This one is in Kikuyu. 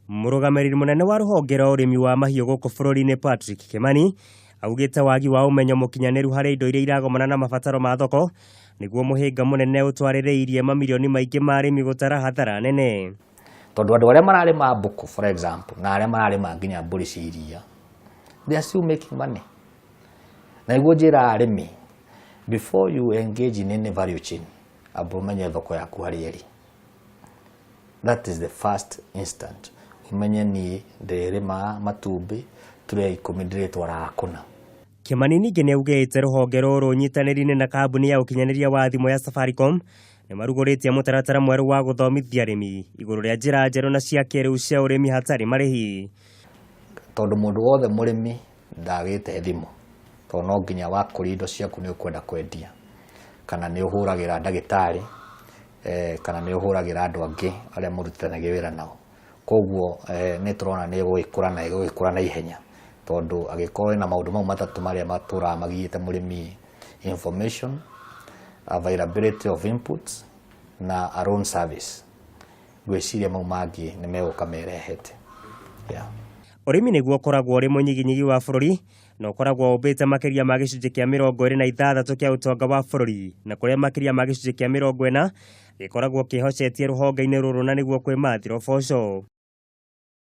Mũrũgamĩrĩri mũnene wa rũhonge rwa ũrĩmi wa mahiũ gũkũ bũrũri-inĩ Patrick Kimani augĩte wagi wa ũmenyo mũkinyanĩru harĩ indo iria iragomana na mabataro ma thoko nĩguo mũhĩnga mũnene ũtwarĩrĩirie mamirioni maingĩ ma arĩmi gũtara hathara nene. Tondũ andũ arĩa mararĩma mbũkũ, for example, na arĩa mararĩma nginya mbũri cia iria, they are still making money. Na nĩguo njĩraga arĩmi, before you engage in any value chain, amba ũmenye thoko yaku harĩa ĩrĩ. That is the first instant. Ũmenye niĩ ndĩrĩmaga matumbĩ tray 10, ndĩrĩtwaraga kũna. Kimani ningĩ nĩaugĩte rũhonge rũrũ ũnyitanĩri-inĩ na kambuni ya ũkinyanĩria wa thimũ ya Safaricom nĩ marugũrĩtie mũtaratara mwerũ wa gũthomithia arĩmi igũrũ rĩa njĩra njerũ na cia kĩrĩu cia ũrĩmi hatarĩ marĩhi. Tondũ mũndũ wothe mũrĩmi ndagĩte thimũ, tondũ no nginya wakũria indo ciaku nĩ ũkwenda kwendia, kana nĩ ũhũragĩra ndagĩtarĩ, kana nĩ ũhũragĩra andũ angĩ arĩa mũrutithanagia wĩra nao. Koguo nĩ tũrona nĩ ĩgũgĩkũra na ĩgũgĩkũra na ihenya, tondũ angĩkorwo ĩna maũndũ mau matatũ marĩa matũraga magiĩte mũrĩmi: information, availability of inputs na a loan service, ngwĩciria mau mangĩ nĩ megũka merehete, yeah. Ũrĩmi nĩguo ũkoragwo ũrĩ mũnyiginyigi wa bũrũri na ũkoragwo ũmbĩte makĩria ma 26% kĩa ũtonga wa bũrũri, na kũrĩa makĩria ma 40% gĩkoragwo kĩhocetie rũhonge-inĩ rũrũ na nĩguo kwĩmathĩra ũboco.